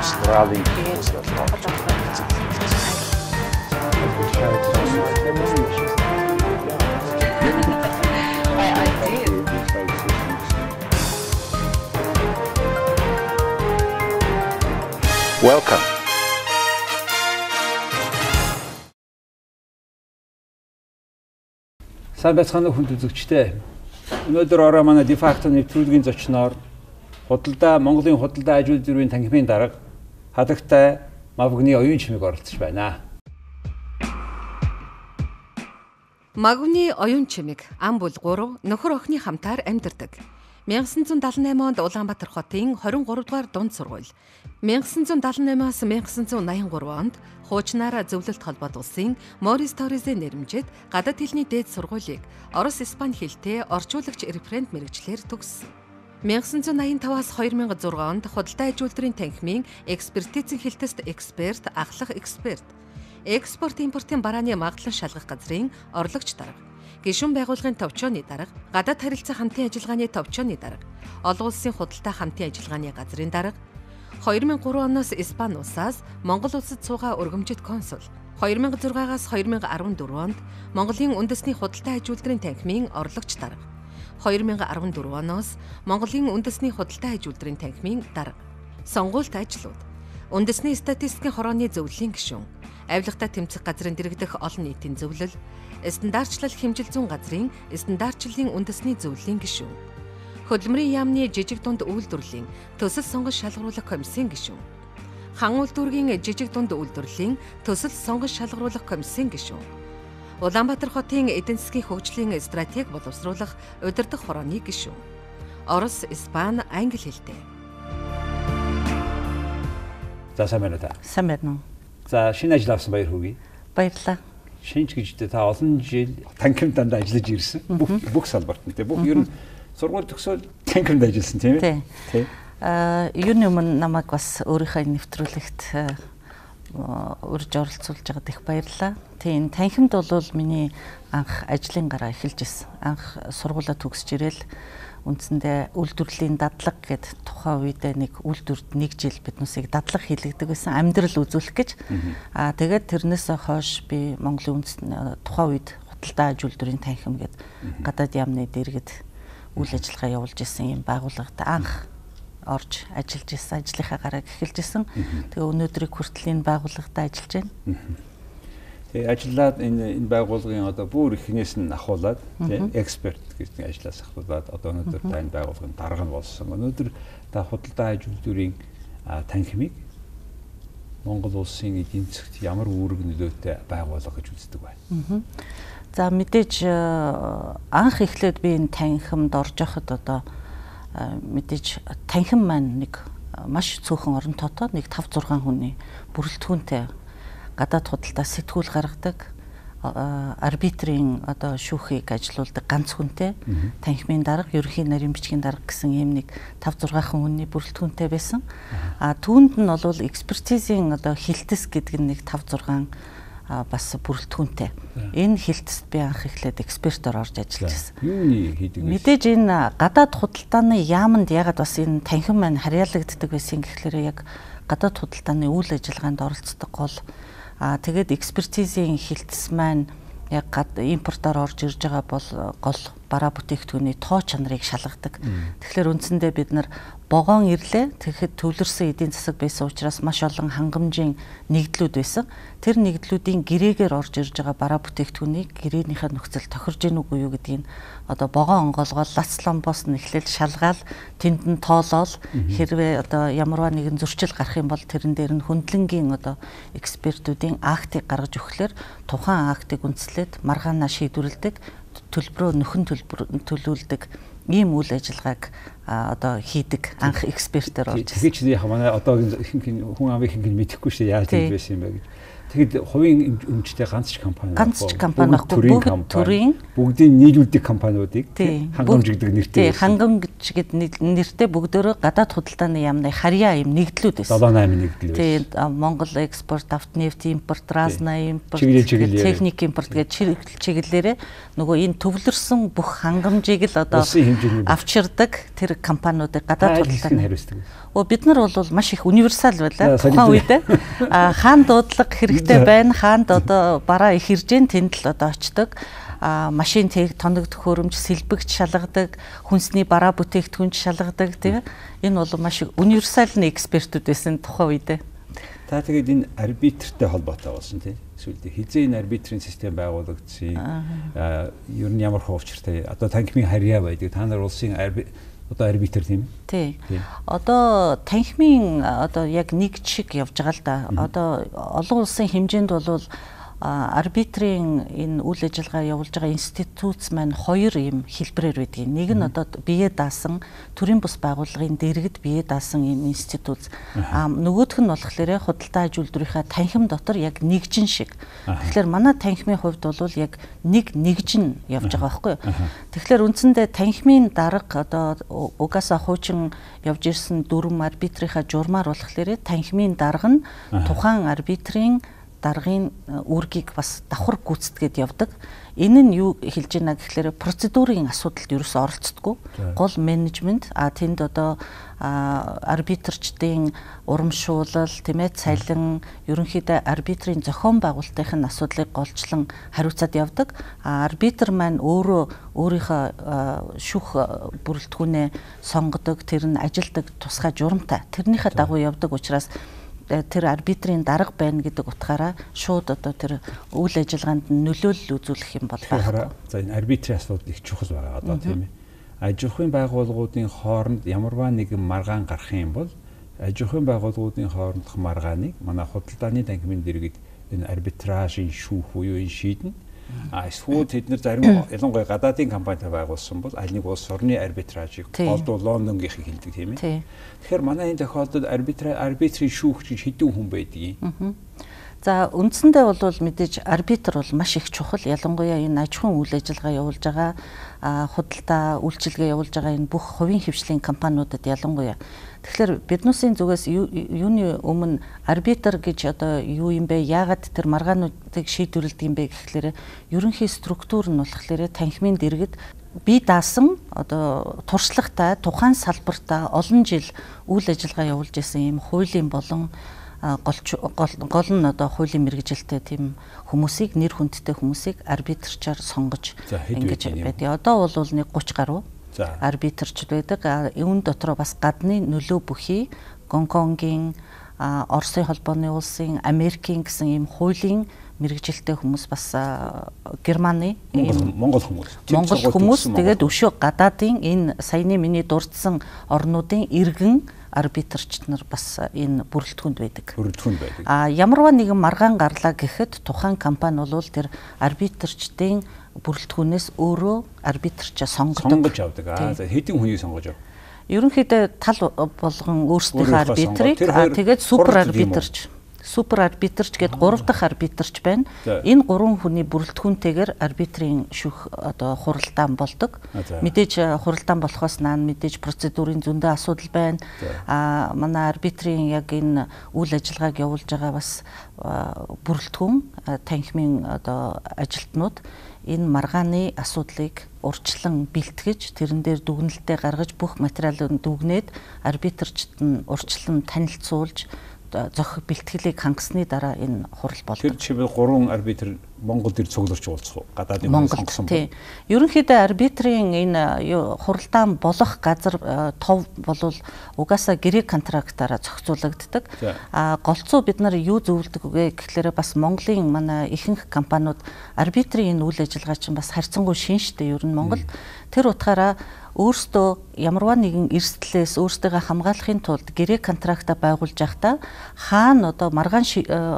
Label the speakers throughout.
Speaker 1: Австралийн Welcome.
Speaker 2: Сайн байцгаана уу хүнд үзэгчдээ. Өнөөдөр орой манай Дефакто нэвтрүүлгийн зочноор худалдаа Монголын худалдаа аж үйлдвэрийн танхимын дарга Хадагтай Мавгны оюун чимэг оролцож байна.
Speaker 3: Магвны оюун чимэг ам бүл 3 нөхөр охины хамтаар амьдардаг. 1978 онд Улаанбаатар хотын 23 дугаар дунд сургууль, 1978-аас 1983 онд хуучнаараа зөвлөлт холбоот улсын Морис Торизийн нэрмжит гадаад хэлний дээд сургуулийг Орос Испани хэлтэй орчуулагч референт мэргэжлээр төгссөн. 1985-аас 2006 онд худалдаа аж үйлдвэрийн танхимын экспертизийн хэлтэст эксперт, ахлах эксперт, экспорт импортын барааны магадлан шалгах газрын орлогч дарга, гишүүн байгууллагын товчооны дарга, гадаад харилцаа хамтын ажиллагааны товчооны дарга, олон улсын худалдаа хамтын ажиллагааны газрын дарга, 2003 оноос Испани улсаас Монгол улсад суугаа өргөмжит консул, 2006-аас 2014 онд Монголын үндэсний худалдаа аж үйлдвэрийн танхимын орлогч дарга, 2014 оноос Монголын үндэсний худалдаа аж үйлдвэрийн танхимын дарга. Сонгуульт ажлууд: үндэсний статистикийн хорооны зөвлөлийн гишүүн, авилгатай тэмцэх газрын дэргэдэх олон нийтийн зөвлөл, стандартчлал хэмжил зүйн газрын стандартчлалын үндэсний зөвлөлийн гишүүн, хөдөлмөрийн яамны жижиг дунд үйлдвэрлэлийн төсөл сонгож шалгаруулах комиссийн гишүүн, хан үйлдвэрийн жижиг дунд үйлдвэрлэлийн төсөл сонгож шалгаруулах комиссийн гишүүн, Улаанбаатар хотын эдийн засгийн хөгжлийн стратеги боловсруулах удирдах хорооны гишүүн, Орос, Испани, Англи хэлтэй.
Speaker 2: За сайн байна уу та?
Speaker 4: Сайн байна уу?
Speaker 2: За шинэ ажил авсан баяр хүргэе.
Speaker 4: Баярлалаа.
Speaker 2: Шинж гэж та олон жил танхимд дандаа ажиллаж ирсэн. Бүх салбарт нь бүх ер нь сургууль төгсөөл танхимд ажилласан тийм ээ?
Speaker 4: Тий. Юуны өмнө намайг бас өөрийнхөө нэвтрүүлэгт урьж оролцуулж байгаад их баярлалаа. Тийм, танхимд бол миний анх ажлын гараа эхэлж ирсэн. Анх сургуулаа төгсөж ирээл үндсэндээ үйлдвэрлэлийн дадлага гэд тухайн үедээ нэг үйлдвэрт нэг жил биднээсийг дадлага хийлгэдэг байсан, амьдрал үзүүлэх гэж. Аа тэгээд тэрнээс хойш би Монголын үндэсний тухайн үед худалдаа аж үйлдвэрийн танхим гэд гадаад яамны дэргэд үйл ажиллагаа явуулж исэн юм байгууллагад анх орж ажиллаж исэн, ажлынхаа гарааг эхэлж исэн. Тэгээ өнөөдрийг хүртэл энэ байгууллагад ажиллаж байна.
Speaker 2: Тэгээ ажиллаад энэ байгууллагын одоо бүр эхнээс нь ахуулаад тийм эксперт гэдэг ажлаас ахуулаад одоо өнөөдөр та энэ байгууллагын дарга нь болсон. Өнөөдөр та худалдаа аж үйлдвэрийн танхимыг Монгол улсын эдийн засагт ямар үүрэг нөлөөтэй байгууллага гэж үздэг вэ?
Speaker 4: За мэдээж анх эхлээд би энэ танхимд орж явахад одоо мэдээж танхим маань нэг маш цөөхөн орон тоотой нэг 5 6 хүний бүрэлдэхүүнтэй гадаад худалдаа сэтгүүл гаргадаг, арбитрийн одоо шүүхийг ажилуулдаг ганц хүнтэй танхимын дарга, ерөнхий нарийн бичгийн дарга гэсэн ийм нэг 5 6 хүний бүрэлдэхүүнтэй байсан. А түүнд нь бол экспертизийн одоо хилтэс гэдэг нь нэг 5 6 бас бүрэлдэхүүнтэй. Энэ хилтэст би анх эхлээд экспертээр орж ажиллаж байсан.
Speaker 2: Юуны хийдэг вэ?
Speaker 4: Мэдээж энэ гадаад худалдааны яаманд ягаад бас энэ танхим маань харьяалагддаг байсан гэхлээр яг гадаад худалдааны үйл ажиллагаанд оролцдог гол. Тэгээд экспертизийн хилтэс маань яг импортоор орж ирж байгаа бол гол бараа бүтээгдэхүүний тоо чанарыг шалгадаг. Тэгэхээр үндсэндээ бид нар вогоон ирлээ. Тэгэхэд төвлөрсөн эдийн засаг байсан учраас маш олон хангамжийн нэгдлүүд байсан. Тэр нэгдлүүдийн гэрээгээр орж ирж байгаа бараа бүтээгдэхүүнийг гэрээнийхээ нөхцөл тохирж гин үгүй юу гэдгийг одоо вогоон онгоолгоод лац ломбоос нь эхлээл шалгаал, тэнд нь тоолоол, хэрвээ одоо ямарваа нэгэн зөрчил гарах юм бол тэрэн дээр нь хөндлөнгийн одоо экспертүүдийн актыг гаргаж өгөхлөөр тухайн актыг үндэслээд маргаанаа шийдвэрлэдэг, төлбөрөө нөхөн төлүүлдэг ийм үйл ажиллагааг одоо хийдэг анх экспертээр орж ирсэн.
Speaker 2: Тэгэхээр чи яг манай одоогийн ихэнх хүн амын ихэнх нь мэдэхгүй шүү дээ яаж хийж байсан юм бэ гэж. Тэгэхэд хувийн өмчтэй ганц ч компани байхгүй, бүгд төрийн бүгдийн нийлүүлдэг компаниудыг хангамж гэдэг нэртэй.
Speaker 4: Тий, хангамж гэдэг нэртэй бүгдөө гадаад худалдааны яамны харьяа юм нэгдлүүд байсан.
Speaker 2: 7 8 нэгдэл байсан.
Speaker 4: Тий, Монгол экспорт, Автонефт импорт, Разна импорт, техник импорт гэж чиглэлээрээ нөгөө энэ төвлөрсөн бүх хангамжийг л одоо авчирдаг тэр компаниудыг гадаад худалдааны
Speaker 2: хариуцдаг.
Speaker 4: Бид нар бол маш их универсал байлаа. Тухайн үед хаан дуудлага хэрэгтэй байна. Хаанд одоо бараа их ирж гэн тэнд л одоо очдог. Машин тэг тоног төхөөрөмж сэлбэгч шалгадаг, хүнсний бараа бүтээгдэхүүнч шалгадаг тийм. Энэ бол маш универсалны экспертүүд байсан тухайн үед.
Speaker 2: Та тэгээд энэ арбитртэй холбоотой болсон тийм. Эсвэл хизээ энэ арбитрийн систем байгуулагдсан. Ер нь ямар учиртай? Одоо танхимын харьяа байдаг. Та нар улсын одоо арбитр тийм
Speaker 4: үү? Тий. Одоо танхимын одоо яг нэг чиг явж байгаа л да. Одоо олон улсын хэмжээнд бол арбитрийн энэ үйл ажиллагаа явуулж байгаа институт маань хоёр юм хэлбэрээр байдаг. Нэг нь одоо бие даасан төрийн бус байгууллагын дэргэд бие даасан юм институт. Нөгөөх нь болохоор худалдаа аж үйлдвэрийнхаа танхим дотор яг нэгжин шиг. Тэгэхээр манай танхимын хувьд бол яг нэг нэгжин явж байгаа байхгүй юу? Тэгэхээр үндсэндээ танхимын дарга одоо угаасаа хуучин явж ирсэн дүрм арбитрийнхаа журмаар болохоор танхимын дарга нь тухайн арбитрийн даргын үүргийг бас давхар гүйцэтгээд явдаг. Энэ нь юу хэлж байна гэхлээр процедурын асуудалд ерөөсөө оролцдоггүй. Гол менежмент тэнд одоо арбитрчдын урамшуулал, тийм цалин, ерөнхийдөө арбитрийн зохион байгуулалтын асуудлыг голчлон хариуцаад явдаг. Арбитр маань өөрөө өөрийнхөө шүүх бүрэлдэхүүнээ сонгодог, тэр нь ажилдаг тусгай журамтай. Тэрнийхээ дагуу явдаг учраас тэр арбитрийн дарга байна гэдэг утгаараа шууд одоо тэр үйл ажиллагаанд нөлөөлөл үзүүлэх юм бол
Speaker 2: байхгүй. За энэ арбитрийн асуудал их чухал байгаа одоо тийм ээ. Аж ахуйн байгууллагуудын хооронд ямарваа нэгэн маргаан гарах юм бол аж ахуйн байгууллагуудын хоорондох маргааныг манай худалдааны танхимын дэргэд энэ арбитражийн шүүх буюу энэ шийднэ. Эсвэл тэд нар зарим ялангуяа гадаадын компанитай байгуулсан бол аль нэг улс орны арбитражийг голдуу Лондонгийнхыг хэлдэг тийм ээ. Тэгэхээр манай энэ тохиолдолд арбитрийн шүүгч гэж хэдэн хүн байдгийг?
Speaker 4: За үндсэндээ бол мэдээж арбитр бол маш их чухал. Ялангуяа энэ аж ахуйн үйл ажиллагаа явуулж байгаа, худалдаа үйлчилгээ явуулж байгаа энэ бүх хувийн хэвшлийн компаниудад ялангуяа. Тэгэхээр биднүүсийн зүгээс юуны өмнө арбитр гэж одоо юу юм бэ? Яагаад тэр маргаануудыг шийдвэрлэдэг юм бэ гэхлээр ерөнхий структур нь болохоор танхимын дэргэд бие даасан одоо туршлагатай тухайн салбартаа олон жил үйл ажиллагаа явуулж исэн ийм хуулийн болон гол нь одоо хуулийн мэргэжилтэй тийм хүмүүсийг нэр хүндтэй хүмүүсийг арбитрчаар сонгож ингэж байдаг. Одоо бол нэг 30 гаруй арбитрч байдаг. Үүн дотроо бас гадны нөлөө бүхий Гонконгийн, Оросын холбооны улсын, Америкийн гэсэн ийм хуулийн мэргэжилтэй хүмүүс бас Германы,
Speaker 2: Монгол хүмүүс.
Speaker 4: Монгол хүмүүс тэгээд өшөө гадаадын энэ саяны миний дурдсан орнуудын иргэн арбитрч нар бас энэ бүрэлдэхүүнд байдаг.
Speaker 2: Бүрэлдэхүүнд байдаг.
Speaker 4: Ямарваа нэгэн маргаан гарлаа гэхэд тухайн компани бол тэр арбитрчдын бүрэлдэхүүнээс өөрөө арбитрчаа сонгодог.
Speaker 2: Сонгож авдаг. За хэдэн хүнийг сонгож ав?
Speaker 4: Ерөнхийдөө тал болгон өөрсдийнхөө арбитрыг тэгээд супер арбитрч. Супер арбитрч гээд 3 дахь арбитрч байна. Энэ 3 хүний бүрэлдэхүүнтэйгээр арбитрийн шүүх одоо хуралдаан болдог. Мэдээж хуралдаан болохоос наан мэдээж процедурын зөндөө асуудал байна. Манай арбитрийн яг энэ үйл ажиллагааг явуулж байгаа бас бүрэлдэхүүн танхимын одоо ажилтнууд энэ маргааны асуудлыг урьдчилан бэлтгэж тэрэн дээр дүгнэлтээ гаргаж бүх материалыг дүгнээд арбитрчд нь урьдчилан танилцуулж зохих бэлтгэлийг хангасны дараа энэ хурал болдог.
Speaker 2: Тэр жишээлбэл 3 арбитр Монгол дээр цугларч уулзах уу? Гадаадын хүмүүс сонгосон
Speaker 4: бол. Ерөнхийдөө арбитрийн энэ хуралдаан болох газар тов болвол угаасаа гэрээ контрактаараа зохицуулагддаг. Голцоо бид нар юу зөвлөдөг вэ гэхлээр бас Монголын манай ихэнх компаниуд арбитрийн энэ үйл ажиллагаа чинь бас харьцангуй шин штэ ер нь Монголд. Тэр утгаараа өөрсдөө ямарваа нэгэн эрсдлээс өөрсдийгөө хамгаалахын тулд гэрээ контрактаа байгуулж байхдаа хаана одоо маргаан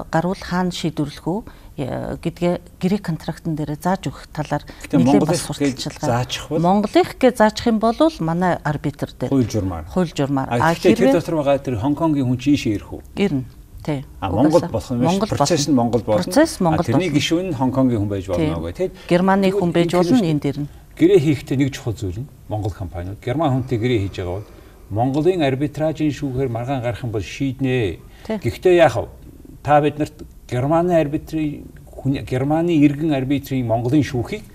Speaker 4: гарвал хаана шийдвэрлэх үү гэдгээ гэрээ контрактн дээр зааж өгөх талаар
Speaker 2: нэлээд бас сурталчилгаа.
Speaker 4: Монголынх гэж заачих юм бол манай арбитр дээр
Speaker 2: хууль журмаар.
Speaker 4: Хууль журмаар.
Speaker 2: Тэгэхээр тэр дотор байгаа тэр Хонконгийн хүн чи ийшээ ирэх үү?
Speaker 4: Ирнэ. Тий.
Speaker 2: Монгол болох юм биш. Процесс нь Монгол болно.
Speaker 4: Процесс Монгол.
Speaker 2: Тэрний гишүүн нь Хонконгийн хүн байж болно гэх тий.
Speaker 4: Германы хүн байж болно энэ дээр нь.
Speaker 2: Гэрээ хийхдээ нэг чухал зүйл нь Монгол компаниуд Герман хүнтэй гэрээ хийж байгаа бол Монголын арбитражийн шүүхээр маргаан гарах юм бол шийднэ. Гэхдээ яах вэ? Та бид нарт Германы арбитрийн Германы иргэн арбитрийн Монголын шүүхийг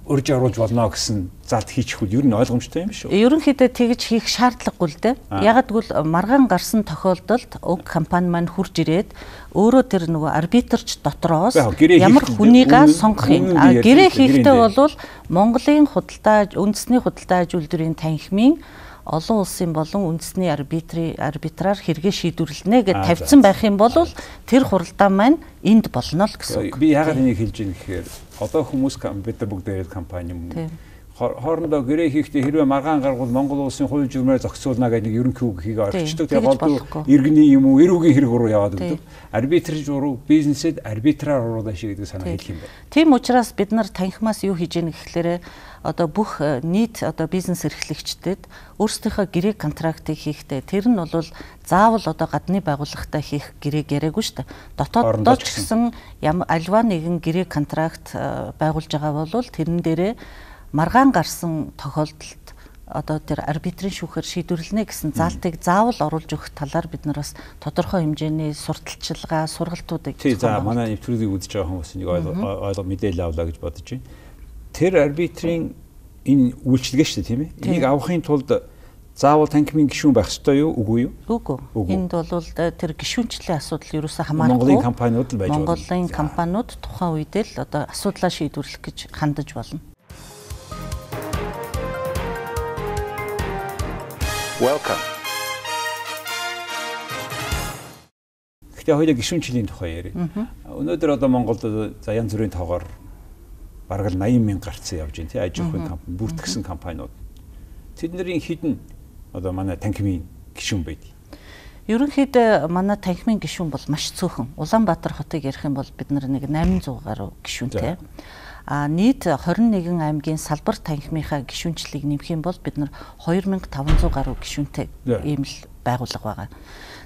Speaker 2: урьж оруулж болно гэсэн залт хийчихвэл ер нь ойлгомжтой юм шүү.
Speaker 4: Ерөнхийдөө тэгж хийх шаардлагагүй л дээ. Ягаад гэвэл маргаан гарсан тохиолдолд уг компани маань хурж ирээд өөрөө тэр нөгөө арбитрч дотроос ямар хүнийгээ сонгох юм. Гэрээ хийхдээ бол Монголын худалдаа үндэсний худалдаа аж үйлдвэрийн танхимын олон улсын болон үндэсний арбитраар хэрэгээ шийдвэрлэнэ гэж тавьсан байх юм бол тэр хуралдаа маань энд болно л гэсэн үг.
Speaker 2: Би яагаад энийг хэлж ийм гэхээр одоо хүмүүс бид нар бүгд компани юм. Хоорондоо гэрээ хийхдээ хэрвээ маргаан гаргавал Монгол улсын хууль журмаар зохицуулна гэдэг нэг ерөнхий үг хийгээ орчдөг. Тэгээ голдуу иргэний юм уу, эрүүгийн хэрэг рүү яваад өгдөг. Арбитрж руу бизнесэд арбитраар оруулаа шиг гэдэг санаа хэлэх юм байна.
Speaker 4: Тийм учраас бид нар танхимаас юу хийж ийн гэхлээрэ одоо бүх нийт одоо бизнес эрхлэгчдэд өөрсдийнхөө гэрээ контрактыг хийхдээ тэр нь бол заавал одоо гадны байгууллагатай хийх гэрээг яриаггүй шүү дээ. Дотооддоо ч гэсэн альва нэгэн гэрээ контракт байгуулж байгаа бол тэрэн дээрээ маргаан гарсан тохиолдолд одоо тэр арбитрийн шүүхээр шийдвэрлэнэ гэсэн заалтыг заавал оруулж өгөх талаар бид нар бас тодорхой хэмжээний сурталчилгаа, сургалтуудыг
Speaker 2: тий за манай нэвтрүүлгийг үзэж байгаа хүмүүс нэг ойлго мэдээлэл авлаа гэж бодож байна. Тэр арбитрийн энэ үйлчилгээ шүү дээ, тийм ээ. Энийг авахын тулд заавал танхимын гишүүн байх ёстой юу, үгүй юу?
Speaker 4: Үгүй. Энд бол тэр гишүүнчлийн асуудал ерөөсөө хамаарахгүй.
Speaker 2: Монголын компаниуд л байж болно.
Speaker 4: Монголын компаниуд тухайн үедээ л одоо асуудлаа шийдвэрлэх гэж хандаж болно.
Speaker 2: Welcome. Гэхдээ хоёул гишүүнчлийн тухай яриа. Өнөөдөр одоо Монголд за янз бүрийн тоогоор бараг л 80 мянга гарцсан явж байна тий аж ахуйн компани, бүртгэсэн компаниуд. Тэдний хэдэн одоо манай танхимын гишүүн байдаг.
Speaker 4: Ерөнхийдөө манай танхимын гишүүн бол маш цөөхөн. Улаанбаатар хотыг ярих юм бол бид нар нэг 800 гаруй гишүүнтэй. А нийт 21 аймгийн салбар танхимынхаа гишүүнчлэлийг нэмэх юм бол бид нар 2500 гаруй гишүүнтэй ийм л байгууллага байгаа.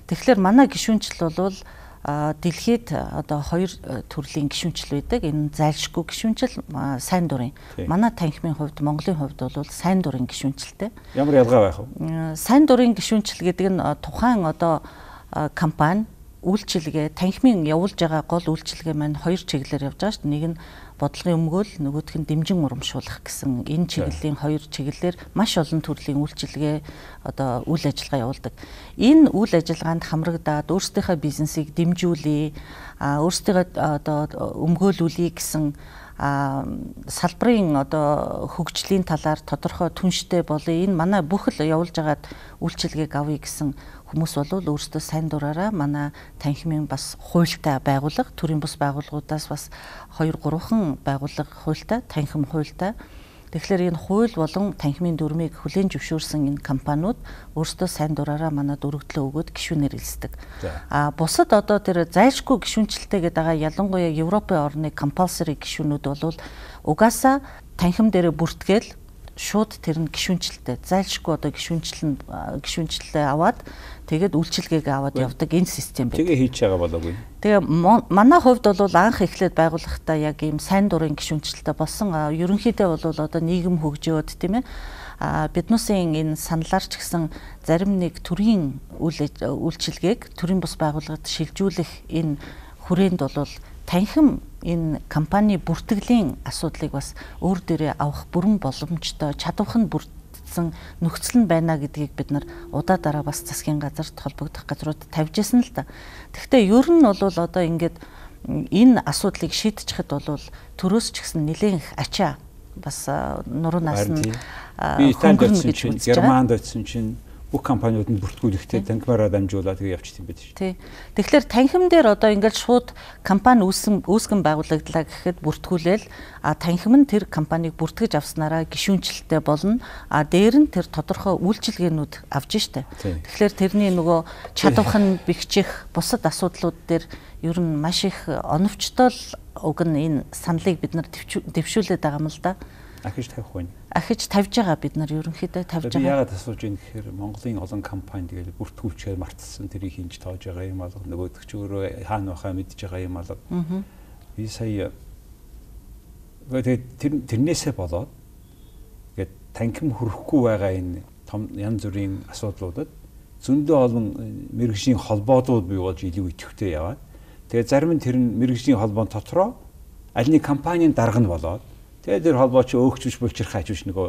Speaker 4: Тэгэхээр манай гишүүнчил бол дэлхийд одоо хоёр төрлийн гишүүнчил байдаг. Энэ зайлшгүй гишүүнчил, сайн дурын. Манай танхимын хувьд, Монголын хувьд бол сайн дурын гишүүнчилтэй.
Speaker 2: Ямар ялгаа байх вэ?
Speaker 4: Сайн дурын гишүүнчил гэдэг нь тухайн одоо компани үйлчилгээ, танхимын явуулж байгаа гол үйлчилгээ маань хоёр чиглэлээр явж байгаа шүү дээ. Нэг нь бодлогын өмгөөл, нөгөөх нь дэмжин урамшуулах гэсэн энэ чиглэлийн хоёр чиглэлээр маш олон төрлийн үйлчилгээ одоо үйл ажиллагаа явуулдаг. Энэ үйл ажиллагаанд хамрагдаад өөрсдийнхөө бизнесийг дэмжүүлье, өөрсдийнхөө одоо өмгөөлүүлье гэсэн салбарын одоо хөгжлийн талаар тодорхой түнштэй болъё. Энэ манай бүх л явуулж байгаа үйлчилгээг авъя гэсэн хүмүүс бол өөрсдөө сайн дураараа манай танхимын бас хуультай байгууллага, төрийн бус байгууллагуудаас бас 2-3хан байгууллага хуультай, танхим хуультай. Тэгэхээр энэ хууль болон танхимын дүрмийг хүлээн зөвшөөрсөн энэ компаниуд өөрсдөө сайн дураараа манай дөрвөлөө өгөөд гишүүнээр элсдэг. А бусад одоо тэр зайлшгүй гишүүнчлэлтэй гэдэг байгаа ялангуяа Европын орны compulsory гишүүнүүд бол угаасаа танхим дээрээ бүртгээл шууд тэр нь гишүүнчлэлтэй зайлшгүй одоо гишүүнчлэлээ аваад тэгээд үйлчилгээг аваад явдаг энэ систем байдаг.
Speaker 2: Тэгээ хийж байгаа болоогүй.
Speaker 4: Тэгээ манай хувьд бол анх эхлээд байгууллагатай яг ийм сайн дурын гишүүнчлэлтэй болсон. Ерөнхийдөө бол одоо нийгэм хөгжөөд тийм ээ. Биднүүсийн энэ саналаар ч гэсэн зарим нэг төрийн үйлчилгээг төрийн бус байгууллагад шилжүүлэх энэ хүрээнд бол танхим энэ компани бүртгэлийн асуудлыг бас өөр дээрээ авах бүрэн боломжтой, чадвах нь бүрдсэн нөхцөл нь байна гэдгийг бид нар удаа дараа бас засгийн газарт холбогдох газрууд тавьж исэн л да. Тэгэхдээ ер нь бол одоо ингээд энэ асуудлыг шийдчихэд бол төрөөс ч гэсэн нэлээд их ачаа бас нуруураас нь
Speaker 2: би Италид очсон чинь, Германд очсон чинь бүх компаниуд нь бүртгүүлэхдээ танхимаараа дамжуулаад тэгээ явчих юм байдаг шүү.
Speaker 4: Тий. Тэгэхээр танхим дээр одоо ингээд шууд компани үүсгэн байгуулагдлаа гэхэд бүртгүүлээл танхим нь тэр компанийг бүртгэж авснараа гишүүнчлэлтэй болно. А дээр нь тэр тодорхой үйлчилгээнүүд авж штэ. Тэгэхээр тэрний нөгөө чадвах нь бэхжих бусад асуудлууд дээр ер нь маш их оновчтой л уг нь энэ саналыг бид нар дэвшүүлээд байгаа юм л да.
Speaker 2: Ахиж тавих байна.
Speaker 4: Ахиж тавьж байгаа бид нар ерөнхийдөө тавьж байгаа.
Speaker 2: Би яагаад асууж ийм гэхээр Монголын олон компани тэгэл бүртгүүлчээр мартсан тэрийг хинж тоож байгаа юм алга нөгөөдөг ч өөрөө хаана байхаа мэдж байгаа юм алга. Би сая тэгээд тэрнээсээ болоод тэгээд танхим хүрэхгүй байгаа энэ том янз бүрийн асуудлуудад зөндөө олон мэргэжлийн холбоодууд бий болж илүү идэвхтэй яваад тэгээд зарим нь тэр мэргэжлийн холбоон дотроо аль нэг компанийн дарга нь болоод Тэгээд тэр холбоо чи өөгч биш булчирхаач биш нөгөө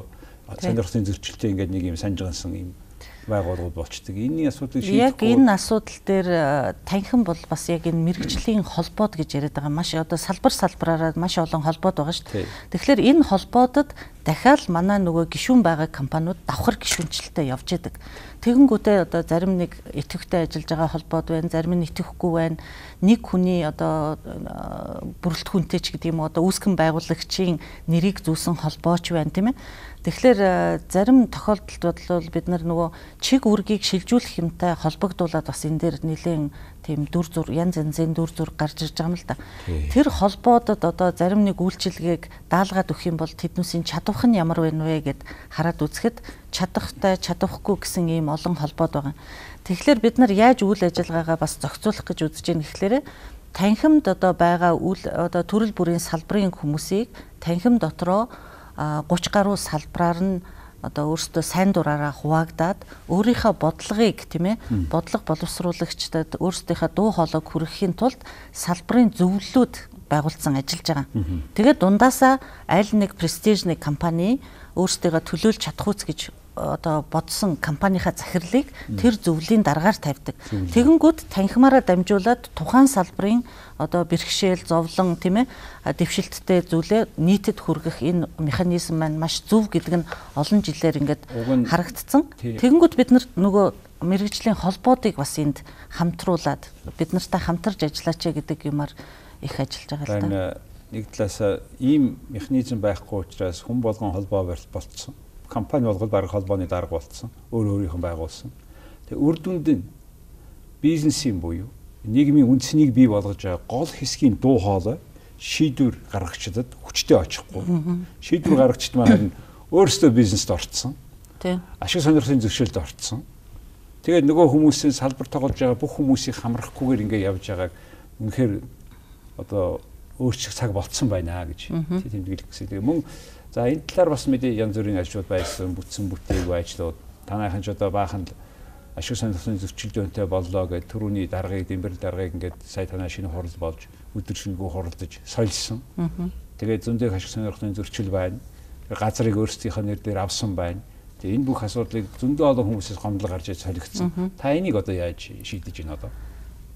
Speaker 2: сонирхлын зөрчилтэй ингээд нэг юм санжгансан юм байгууллагууд болчдөг. Энийн асуудлыг шийдэхгүй.
Speaker 4: Яг энэ асуудал дээр танхим бол бас яг энэ мэргэжлийн холбоод гэж яриад байгаа. Маш одоо салбар салбараараа маш олон холбоод байгаа шүү дээ. Тэгэхээр энэ холбоодод дахиад манай нөгөө гишүүн байгаа компаниуд давхар гишүүнчлэлтэй явж идэг. Тэгэнгүүтээ одоо зарим нэг идэвхтэй ажиллаж байгаа холбоод байна, зарим нь идэвхгүй байна. Нэг хүний одоо бүрэлдэхүүнтэй ч гэдэг юм уу одоо үүсгэн байгуулагчийн нэрийг зүүсэн холбооч байна, тийм ээ. Тэгэхээр зарим тохиолдолд бол бид нар нөгөө чиг үүргийг шилжүүлэх юмтай холбогдуулаад бас энэ дээр нэлээд тийм дүр зур янз янзын дүр зур гарч ирж байгаа юм л да. Тэр холбоодод одоо зарим нэг үйлчилгээг даалгаад өгөх юм бол тэднүүсийн чадвах нь ямар байна вэ гэд хараад үзэхэд чадахтай, чадвахгүй гэсэн ийм олон холбоод байгаа. Тэгэхээр бид нар яаж үйл ажиллагаагаа бас зохицуулах гэж үзэж байгаа гэхлээрэ танхимд одоо байгаа үйл одоо төрөл бүрийн салбарын хүмүүсийг танхим дотроо 30 гаруй салбараар нь одоо өөрсдөө сайн дураараа хуваагдаад өөрийнхөө бодлогыг, тийм ээ, бодлого боловсруулагчдад өөрсдийнхөө дуу хоолойг хүргэхийн тулд салбарын зөвлөлүүд байгуулсан ажиллаж байгаа. Тэгээд дундаасаа аль нэг престижний компани өөрсдийгөө төлөөлж чадах үс гэж одоо бодсон компанийнхаа захирлыг тэр зөвлөлийн даргаар тавьдаг. Тэгэнгүүт танхимаараа дамжуулаад тухайн салбарын одоо бэрхшээл, зовлон, тийм ээ, дэвшилттэй зүйлээ нийтэд хүргэх энэ механизм маань маш зөв гэдэг нь олон жилээр ингээд харагдцсан. Тэгэнгүүт бид нар нөгөө мэргэжлийн холбоодыг бас энд хамтруулад бид нартай хамтарч ажиллаач гэдэг юмар их ажиллаж байгаа л да.
Speaker 2: Нэг талаас ийм механизм байхгүй учраас хүн болгон холбоо болцсон. Компани болгол бараг холбооны дарга болцсон. Өөр өөрийнх нь байгуулсан. Тэгээ үр дүнд нь бизнесийн буюу нийгмийн үндснийг бий болгож байгаа гол хэсгийн дуу хоолой шийдвэр гаргагчдад хүчтэй очихгүй. Шийдвэр гаргагчд маань харин өөрсдөө бизнест орцсон. Ашиг сонирхлын зөрчилд орцсон. Тэгээд нөгөө хүмүүсийн салбар тоглож байгаа бүх хүмүүсийг хамрахгүйгээр ингэ явж байгааг үнэхээр одоо өөрчлөх цаг болцсон байна гэж тэмдэглэх гэсэн. Тэгээ мөн за энэ талаар бас мэдээ янз бүрийн ажлууд байсан, бүтсэн бүтээгүй ажлууд. Танайхан ч одоо баахан ашиг сонирхлын зөрчилдөөнтэй боллоо гэж түрүүний даргаыг, дэмбэрэл даргаыг ингээд сая танай шинэ хурал болж өдөр шөнөгүй хуралдаж сольсон. Тэгээд зөндөө ашиг сонирхлын зөрчил байна. Газрыг өөрсдийнхөө нэр дээр авсан байна. Тэгээд энэ бүх асуудлыг зөндөө олон хүмүүсээс гомдол гарч иж солигдсон. Та энийг одоо яаж шийдэж байна одоо?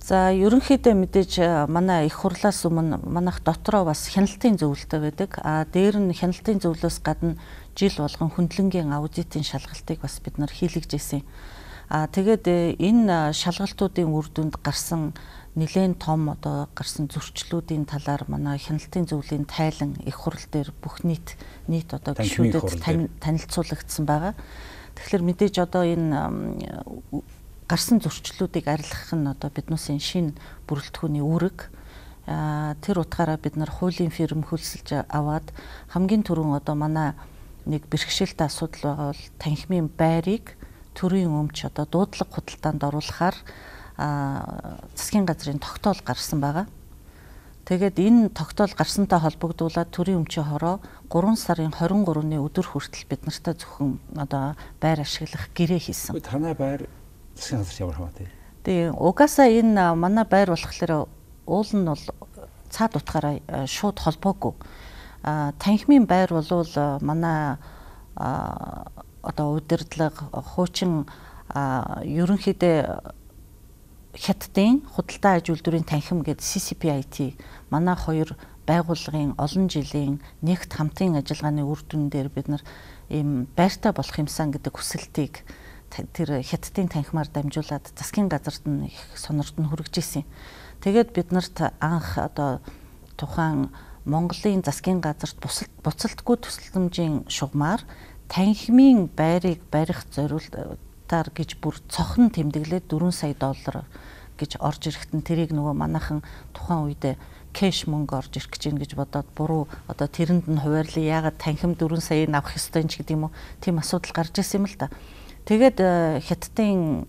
Speaker 4: За ерөнхийдөө мэдээж манай их хурлаас өмнө манайх дотроо бас хяналтын зөвлөлтөй байдаг. А дээр нь хяналтын зөвлөлөөс гадна жил болгон хөндлөнгийн аудитын шалгалтыг бас бид нар хийлгэж ирсэн. А тэгээд энэ шалгалтуудын үр дүнд гарсан нэлээд том одоо гарсан зөрчлүүдийн талаар манай хяналтын зөвлөлийн тайлан их хурл дээр бүх нийт одоо гишүүдэд танилцуулагдсан байгаа. Тэгэхээр мэдээж одоо энэ гарсан зөрчлүүдийг арилгах нь одоо биднүүсийн шинэ бүрэлдэхүүний үүрэг. Тэр утгаараа бид нар хуулийн фирм хөлсөлж аваад хамгийн түрүүн одоо манай нэг бэрхшээлтэй асуудал байгаа бол танхимын байрыг төрийн өмч одоо дуудлага худалдаанд оруулахаар засгийн газрын тогтоол гарсан байгаа. Тэгээд энэ тогтоол гарсантай холбогдуулаад төрийн өмчийн хороо 3 сарын 23-ны өдөр хүртэл бид нартай зөвхөн одоо байр ашиглах гэрээ хийсэн.
Speaker 2: Танай байр засгийн газарт ямар хамаатай?
Speaker 4: Тэгээ угаасаа энэ манай байр болохоор уул нь бол цаад утгаараа шууд холбоогүй. Танхимын байр бол манай одоо удирдлага, хуучин ерөнхийдөө Хятадын худалдаа аж үйлдвэрийн танхим гэдэг CCPIT манай хоёр байгууллагын олон жилийн нэгт хамтын ажиллагааны үр дүн дээр бид нар ийм байртай болох юмсан гэдэг хүсэлтийг тэр Хятадын танхимаар дамжуулаад засгийн газарт нь их сонорт нь хүргэж ирсэн. Тэгээд бид нарт анх одоо тухайн Монголын засгийн газарт буцалтгүй төсөлтөмжийн шугамар танхимын байрыг барих зориултаар гэж бүр цохон тэмдэглээд 4 сая доллар гэж орж ирэхэд нь тэрийг нөгөө манайхан тухайн үедээ кэш мөнгө орж ирэх гэж юм гэж бодоод буруу одоо тэрэнд нь хуваарлаа, яагаад танхим 4 саяыг авах ёстой юм ч гэдэг юм уу, тийм асуудал гарч ирсэн юм л да. Тэгээд Хятадын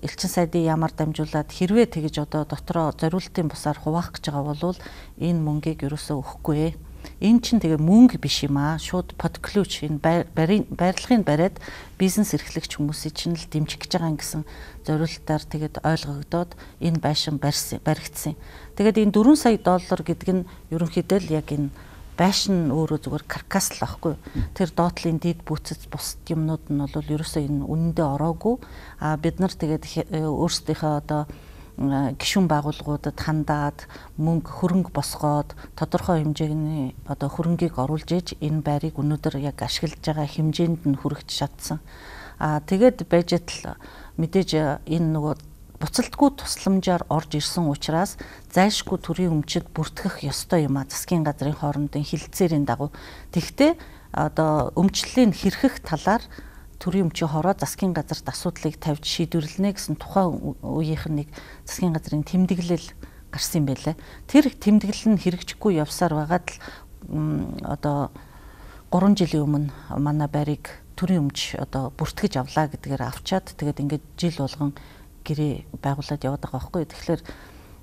Speaker 4: элчин сайдын яамаар дамжуулаад хэрвээ тэгэж одоо дотроо зориултын бусаар хуваах гэж байгаа бол энэ мөнгийг ерөөсөө өгөхгүй. Энэ чинь тэгээ мөнгө биш юм аа. Шууд под ключ энэ байрлалыг бариад бизнес эрхлэгч хүмүүсийг чинь л дэмжих гэж байгаа юм гэсэн зориултаар тэгээд ойлгогдоод энэ байшин баригдсан. Тэгээд энэ 4 сая доллар гэдэг нь ерөнхийдөө л яг энэ Байшин өөрөө зүгээр каркас л байхгүй. Тэр доотлын дид бүцэц бусад юмнууд нь бол ерөөсөө энэ үнэндээ ороогүй. А бид нар тэгээд өөрсдийнхөө одоо гишүүн байгууллагуудад хандаад мөнгө хөрөнгө босгоод тодорхой хэмжээний одоо хөрөнгийг оруулж иж энэ байрыг өнөөдөр яг ашиглаж байгаа хэмжээнд нь хүрэж чадсан. А тэгээд байж тал мэдээж энэ нөгөө буцалтгүй тусламжаар орж ирсэн учраас зайлшгүй төрийн өмчөд бүртгэх ёстой юм а засгийн газрын хоорондын хилцээрийн дагуу. Тэгвэл одоо өмчлөлийн хэрхэх талаар төрийн өмчийн хороо засгийн газарт асуудлыг тавьж шийдвэрлэнэ гэсэн тухайн үеийнх нь нэг засгийн газрын тэмдэглэл гарсан юм байлаа. Тэр тэмдэглэл нь хэрэгжихгүй явсаар байгаад л одоо 3 жилийн өмнө манай байрыг төрийн өмч одоо бүртгэж авлаа гэдгээр авчаад тэгээд ингээд жил болгон гэрээ байгуулад яваад байгаа байхгүй. Тэгэхээр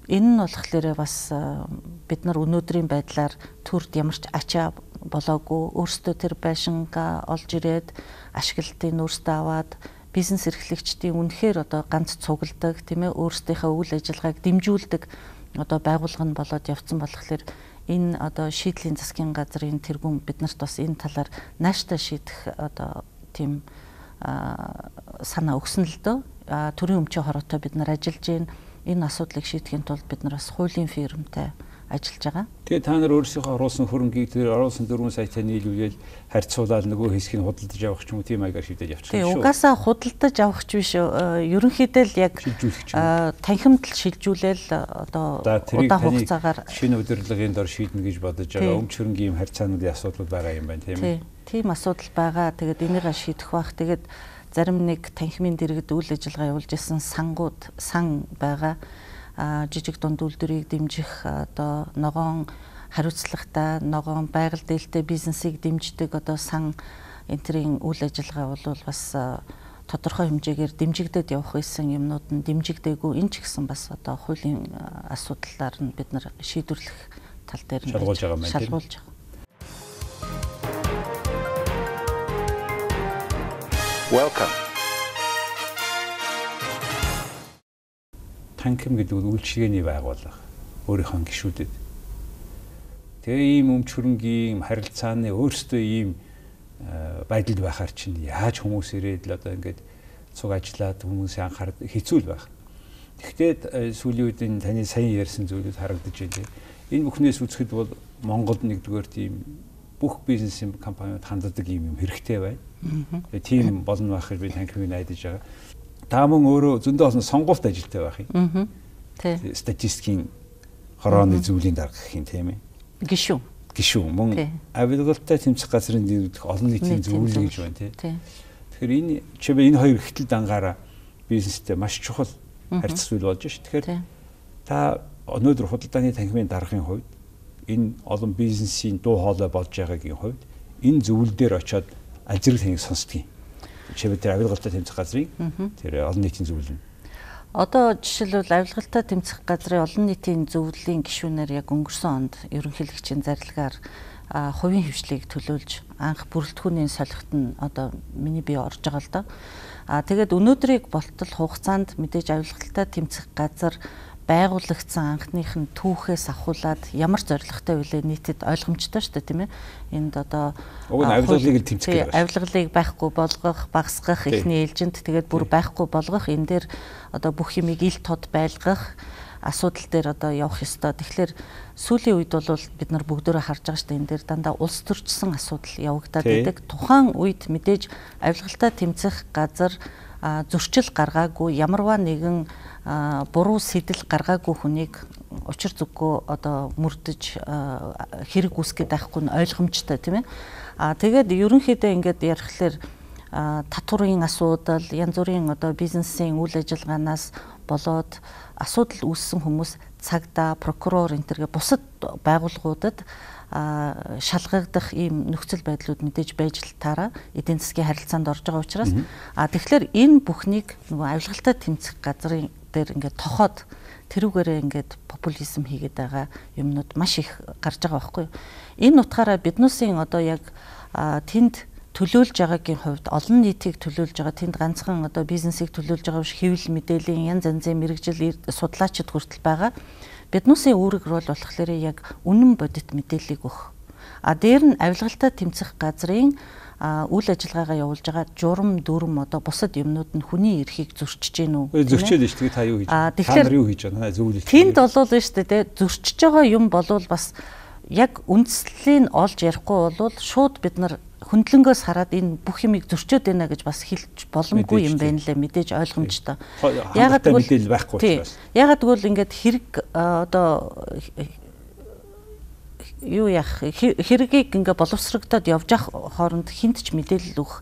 Speaker 4: энэ нь болохоор бас бид нар өнөөдрийн байдлаар төрд ямар ч ачаа болоогүй өөрсдөө тэр байшингаа олж ирээд ашиглалтыг өөрсдөө аваад бизнес эрхлэгчдийн үнэхээр одоо ганц цугладаг тийм өөрсдийнхөө үйл ажиллагааг дэмжүүлдэг одоо байгууллага нь болоод явцсан болохоор энэ одоо шийдлийн засгийн газрын тэргүүн биднэрт бас энэ талаар нааштай шийдэх одоо тийм санаа өгсөн л дөө. Төрийн өмчийн хороотой бид нар ажиллаж байна. Энэ асуудлыг шийдэхин тулд бид нар бас хуулийн фирмтэй ажиллаж байгаа.
Speaker 2: Тэгээ та нар өөрсдийнхөө оруулсан хөрөнгийг тэр оруулсан 4 саятай нийлүүлэл харьцуулаад нөгөө хэсгийг худалдаж авах ч юм уу тийм маягаар шийдэж явчих
Speaker 4: юм шүү. Угаасаа худалдаж авах ч биш ерөнхийдөө л яг танхимд л шилжүүлээл одоо удаан хугацаагаар
Speaker 2: шинэ удирдлагын дор шийднэ гэж бодож байгаа өмч хөрөнгийн харьцаануудын асуудал байгаа юм байна тийм ээ.
Speaker 4: Тийм асуудал байгаа. Тэгээд энийгээ шийдэх бах. Тэгээд зарим нэг танхимын дэргэд үйл ажиллагаа явуулж исэн сангууд сан байгаа. Жижиг дунд үйлдвэрийг дэмжих одоо ногоон хариуцлагатай ногоон байгаль дээлтэй бизнесийг дэмждэг одоо сан энтрийн үйл ажиллагаа бол бас тодорхой хэмжээгээр дэмжигдээд явах байсан юмнууд нь дэмжигдээгүй. Энэ ч гэсэн бас одоо хуулийн асуудлаар нь бид нар шийдвэрлэх тал дээр нь
Speaker 2: шалгуулж байгаа юм байна.
Speaker 4: Шалгуулж байгаа.
Speaker 2: Welcome. Танхим гэдэг нь үйлчилгээний байгууллага өөрийнхөө гишүүдэд. Тэгээ ийм өмч хөрөнгийн харилцааны өөрсдөө ийм байдалд байхаар чинь яаж хүмүүс ирээд л одоо ингээд цуг ажиллаад хүмүүсийн анхаарал хэцүү л байх. Тэгэхдээ сүүлийн үед энэ таны сайн ярьсан зүйлүүд харагдаж байна. Энэ бүхнээс үзэхэд бол Монголд нэгдүгээр тийм бүх бизнесийн компаниуд ханддаг ийм юм хэрэгтэй байна. Тэгээ тийм болно байх гэж би танхимыг найдаж байгаа. Та мөн өөрөө зөндөө олон сонгуульт ажилтай байх юм.
Speaker 4: Тий.
Speaker 2: Статистикийн хорооны зөвлөлийн дарга гэх юм тийм ээ.
Speaker 4: Гишүүн.
Speaker 2: Гишүүн мөн авилгалтай тэмцэх газрын дэргэдэх олон нийтийн зөвлөл гэж байна тий. Тэгэхээр энэ жишээлбэл энэ хоёр ихтэл дангаараа бизнестэй маш чухал харьцах зүйл болж ш. Тэгэхээр та өнөөдөр худалдааны танхимын даргын хувьд энэ олон бизнесийн дуу хоолой болж байгаагийн хувьд энэ зөвлөл дээр очиод аль зэрэг таныг сонсдгийг. Жишээлбэл тэр авилгалтай тэмцэх газрын тэр олон нийтийн зөвлөл.
Speaker 4: Одоо жишээлбэл авилгалтай тэмцэх газрын олон нийтийн зөвлөлийн гишүүнээр яг өнгөрсөн онд ерөнхийлөгчийн зарилгаар хувийн хвшлийг төлөөлж анх бүрэлдэхүүний солихт нь одоо миний бие орж байгаа л доо. Тэгээд өнөөдрийг болтол хугацаанд мэдээж авилгалтай тэмцэх газар байгуулагдсан анхных нь түүхээс ахуулаад ямар зорилготой вүлээ нийтэд ойлгомжтой шүү дээ тийм ээ. Энд одоо
Speaker 2: уг нь авилгалыг л тэмцэх гэж
Speaker 4: байна. Авилгалыг байхгүй болгох, багасгах эхний ээлжинд тэгээд бүр байхгүй болгох, энэ дээр одоо бүх юмыг ил тод байлгах асуудал дээр одоо явах ёстой. Тэгэхээр сүүлийн үед бол бид нар бүгдөө харж байгаа шүү дээ. Энэ дээр дандаа улс төрчсөн асуудал явагдаад байдаг. Тухайн үед мэдээж авилгалтай тэмцэх газар зөрчил гаргаагүй, ямарваа нэгэн буруу сэтэл гаргаагүй хүнийг учир зүггүй одоо мөрдөж хэрэг үүсгээд байхгүй нь ойлгомжтой тийм ээ. Тэгээд ерөнхийдөө ингээд ярихлаар татварын асуудал, янз бүрийн одоо бизнесийн үйл ажиллагаанаас болоод асуудал үүссэн хүмүүс цагдаа, прокурор энэ төргээ бусад байгууллагуудад шалгагдах ийм нөхцөл байдлууд мэдээж байж л таараа эдийн засгийн харилцаанд орж байгаа учраас тэгэхээр энэ бүхнийг нөгөө авилгалтай тэмцэх газрын дээр ингээд тохоод тэрүүгээрээ ингээд популизм хийгээд байгаа юмнууд маш их гарч байгаа байхгүй юу. Энэ утгаараа биднүүсийн одоо яг тэнд төлөөлж байгаагийн хувьд олон нийтийг төлөөлж байгаа, тэнд ганцхан одоо бизнесийг төлөөлж байгаа биш, хэвлэл мэдээллийн янз янзын мэргэжил судлаачид хүртэл байгаа. Биднүүсийн үүрэг рол болохоор яг үнэн бодит мэдээллийг өгөх. А дээр нь авилгалтай тэмцэх газрын үйл ажиллагаагаа явуулж байгаа журам, дүрм одоо бусад юмнууд нь хүний эрхийг зөрчиж гин үү?
Speaker 2: Зөрчөөд шүү дээ. Та юу хийж байна? Та нар юу хийж байна? Зөвлөлт.
Speaker 4: Тэнд болвол шүү дээ, зөрчиж байгаа юм болвол бас яг үндслийг олж ярихгүй болвол шууд бид нар хөндлөнгөөс хараад энэ бүх юмыг зөрчөөд байна гэж бас хэлж боломгүй юм байна лээ, мэдээж ойлгомжтой.
Speaker 2: Ягаад гэвэл мэдээлэл байхгүй учраас.
Speaker 4: Ягаад гэвэл ингээд хэрэг одоо юу яах хэргийг ингээ боловсрогдоод явж явах хооронд хинт ч мэдээлэл өгөх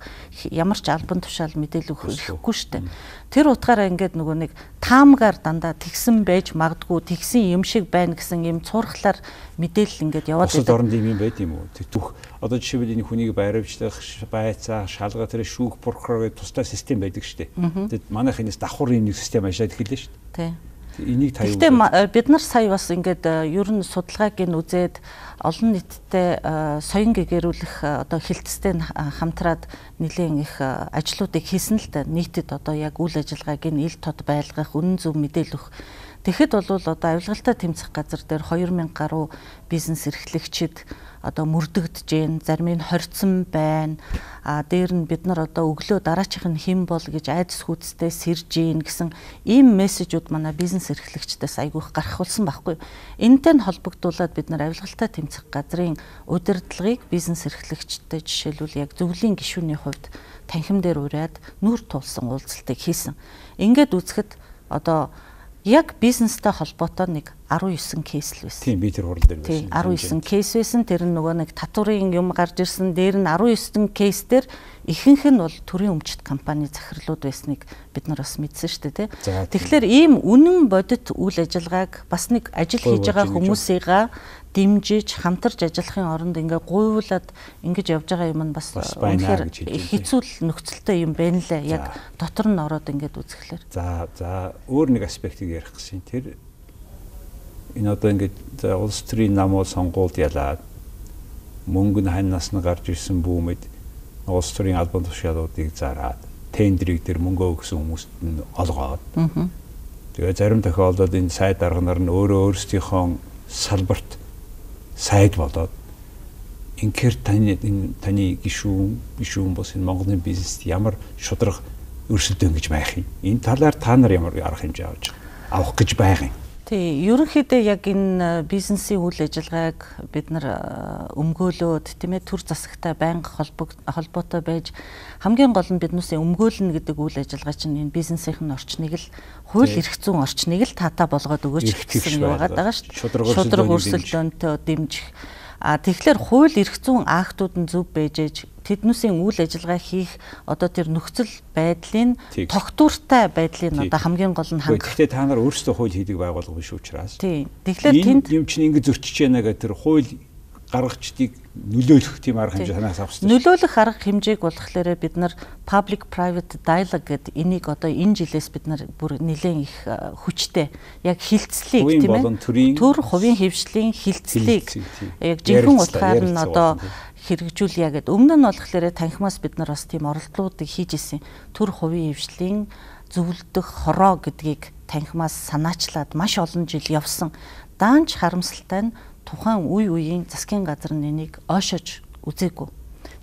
Speaker 4: ямар ч албан тушаал мэдээлэл өгөх хэрэггүй шүү дээ. Тэр утгаараа ингээд нөгөө нэг таамгаар дандаа тэгсэн байж магадгүй тэгсэн юм шиг байна гэсэн юм цуурхлаар мэдээлэл ингээд яваад
Speaker 2: байдаг. Бусад оронд юм байд юм уу? Түүх одоо жишээлбэл энэ хүнийг баривчлах, байцаах, шалгаа тэр шүүх прокурор гэх тусдай систем байдаг шүү дээ. Тэгэд манайх энэс давхар юм нэг систем ажиллаад эхэллээ шүү дээ.
Speaker 4: Тий.
Speaker 2: Энийг та юу?
Speaker 4: Гэхдээ бид нар сая бас ингээд ер нь судалгааг нь үзээд олон нийттэй соён гэгэрүүлэх одоо хилцтэй хамтраад нэлээд их ажлуудыг хийсэн л да. Нийтэд одоо яг үйл ажиллагааг нь ил тод байлгах, үнэн зөв мэдээлэл өгөх. Тэгэхэд бол одоо авилгалтай тэмцэх газар дээр 2000 гаруй бизнес эрхлэгчид одоо мөрдөгдөж гин, зарим нь хорцсон байна. А дээр нь бид нар одоо өглөө дараачих нь хэн бол гэж айдас хүйцтэй сэрж гин гэсэн ийм мессежүүд манай бизнес эрхлэгчдээс айгүйх гарах болсон байхгүй. Энэтэй нь холбогдуулаад бид нар авилгалтай тэмцэх газрын удирдлагыг бизнес эрхлэгчдэд жишээлбэл яг зөвлөлийн гишүүний хувьд танхим дээр уриад нүүр тулсан уулзалтыг хийсэн. Ингээд үзэхэд одоо яг бизнестэй холбоотой нэг 19 кейс л байсан.
Speaker 2: Тийм, би тэр хурал дээр байсан.
Speaker 4: 19 кейс байсан. Тэр нь нөгөө нэг татварын юм гарч ирсэн. Дээр нь 19 кейс дээр ихэнх нь бол төрийн өмчт компани захирлууд байсныг бид нар бас мэдсэн шүү дээ, тий. Тэгэхээр ийм үнэн бодит үйл ажиллагааг бас нэг ажил хийж байгаа хүмүүсийгаа дэмжиж, хамтарч ажиллахын оронд ингээ гуйвуулаад ингэж явж байгаа юм нь бас үнэхээр хэцүү нөхцөлтэй юм байна лээ. Яг дотор нь ороод ингээд үзэхлээр.
Speaker 2: За өөр нэг аспектыг ярих гэсэн. Тэр энэ одоо ингээд улс төрийн намуу сонгуульд ялаад мөнгө нь хань нас нь гарч ирсэн бүүмэд улс төрийн албан тушаалуудыг зараад тендрийг тэр мөнгө өгсөн хүмүүст нь олгоод. Тэгээ зарим тохиолдолд энэ сайд дарга нар нь өөрөө өөрсдийнхөө салбарт сайд болоод инхээр таны гишүүн бас энэ Монголын бизнест ямар шударга өрсөлдөөн гэж байх юм. Энэ талаар та нар ямар арга хэмжээ авах гэж байх юм?
Speaker 4: Тий, ерөнхийдөө яг энэ бизнесийн үйл ажиллагааг бид нар өмгөөлөөд тийм ээ төр засагтай байнга холбоотой байж хамгийн гол нь биднээсээ өмгөөлнө гэдэг үйл ажиллагаа чинь энэ бизнесийн орчныг л хууль эрх зүйн орчныг л таатай болгоод өгөөч гэсэн юм байгаа шүү
Speaker 2: дээ. Шударга
Speaker 4: өрсөлдөөнтэй дэмжих. А тэгэхээр хууль эрх зүйн актууд нь зөв байж ээж тэднүүсийн үйл ажиллагаа хийх одоо тэр нөхцөл байдлын тогтвортой байдлыг одоо хамгийн гол нь хангах.
Speaker 2: Гэхдээ та нар өөрсдөө хууль хийдэг байгууллага биш учраас.
Speaker 4: Тийм. Тэгэхээр тэнд
Speaker 2: юм чинь ингэ зөрчиж яана гэх тэр хууль гаргагчдыг нөлөөлөх тийм арга хэмжээ санаас авах хэрэгтэй.
Speaker 4: Нөлөөлөх арга хэмжээг болохоор бид нар public private dialogue гэдэг энийг одоо энэ жилээс бид нар бүр нэлээд их хүчтэй яг хилцлийг тийм ээ төр хувийн хэвшлийн хилцлийг яг жинхэнэ утгаар нь одоо хэрэгжүүлье гэд. Өмнө нь болохоор танхимаас бид нар бас тийм оролдлуудыг хийж исэн. Төр хувийн хэвшлийн зөвлөдөх хороо гэдгийг танхимаас санаачлаад маш олон жил явсан. Даанч харамсалтай нь тухайн үе үеийн засгийн газар нь энийг ойшоож үзээгүй.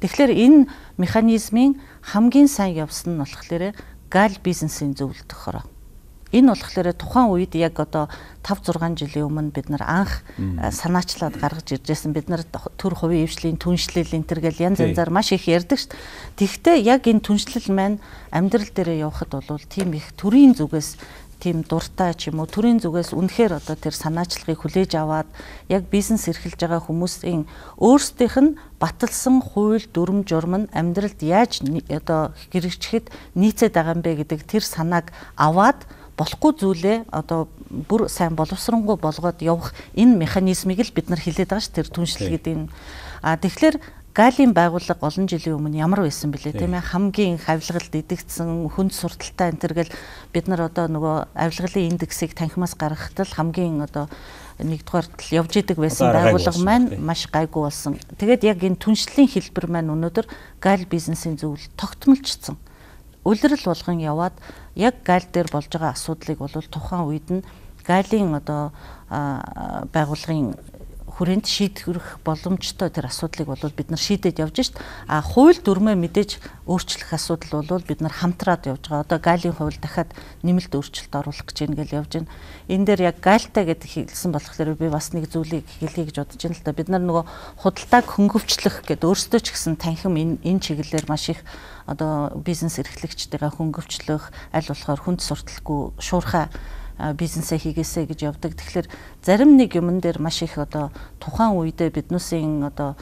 Speaker 4: Тэгэхээр энэ механизмын хамгийн сайн явсан нь болохоор гал бизнесийн зөвлөдөх хороо. Энэ болохоор тухайн үед яг одоо 5 6 жилийн өмнө бид нар анх санаачлаад гаргаж ирж байсан. Бид нар төр хувийн хэвшлийн түншлэл энэ төр гэл янз янзаар маш их ярьдаг шүү дээ. Тэгэхдээ яг энэ түншлэл маань амьдрал дээрээ явахад бол тийм их төрийн зүгээс тийм дуртай ч юм уу төрийн зүгээс үнэхээр одоо тэр санаачлагыг хүлээж аваад яг бизнес эрхэлж байгаа хүмүүсийн өөрсдийнх нь баталсан хууль дүрм журм нь амьдралд яаж одоо хэрэгжихэд нийцээд байгаа юм бэ гэдэг тэр санааг аваад болохгүй зүйлээ одоо бүр сайн боловсронгуй болгоод явах энэ механизмыг л бид нар хилээд байгаа ш тэр түншлэл гэдэг энэ. А тэгэхээр Галийн байгууллага олон жилийн өмнө ямар байсан бэлээ тийм ээ, хамгийн их авилгалд идэгдсэн хүнд сурталтай энэ төр гэл бид нар одоо нөгөө авилгалын индексийг танхимаас гаргахад л хамгийн одоо нэгдүгээрт л явж идэг байсан байгууллага маань маш гайгүй болсон. Тэгээд яг энэ түншлэлийн хэлбэр маань өнөөдөр гаал бизнесийн зөвлөл тогтмолчсон. Улирал болгон яваад яг гаал дээр болж байгаа асуудлыг бол тухайн үед нь гаалын одоо байгууллагын хүрээнд шийдвэрлэх боломжтой тэр асуудлыг бол бид нар шийдээд явж шít. А хууль дүрмээ мэдээж өөрчлөх асуудал бол бид нар хамтраад явж байгаа. Одоо галийн хууль дахиад нэмэлт өөрчлөлт оруулах гэж байна гэж явж байна. Энэ дээр яг гальтай гэдэг хэлсэн болохоор би бас нэг зүйлийг хэлье гэж бодож байна л да. Бид нар нөгөө худалдааг хөнгөвчлөх гэдэг өөрсдөө ч гэсэн танхим энэ чиглэлээр маш их одоо бизнес эрхлэгчтэйгээ хөнгөвчлөх, аль болохоор хүнд сурталгүй шуурхай бизнесээ хийгээсэй гэж явдаг. Тэгэхээр зарим нэг юмн дээр маш их одоо тухайн үедээ биднүүсийн одоо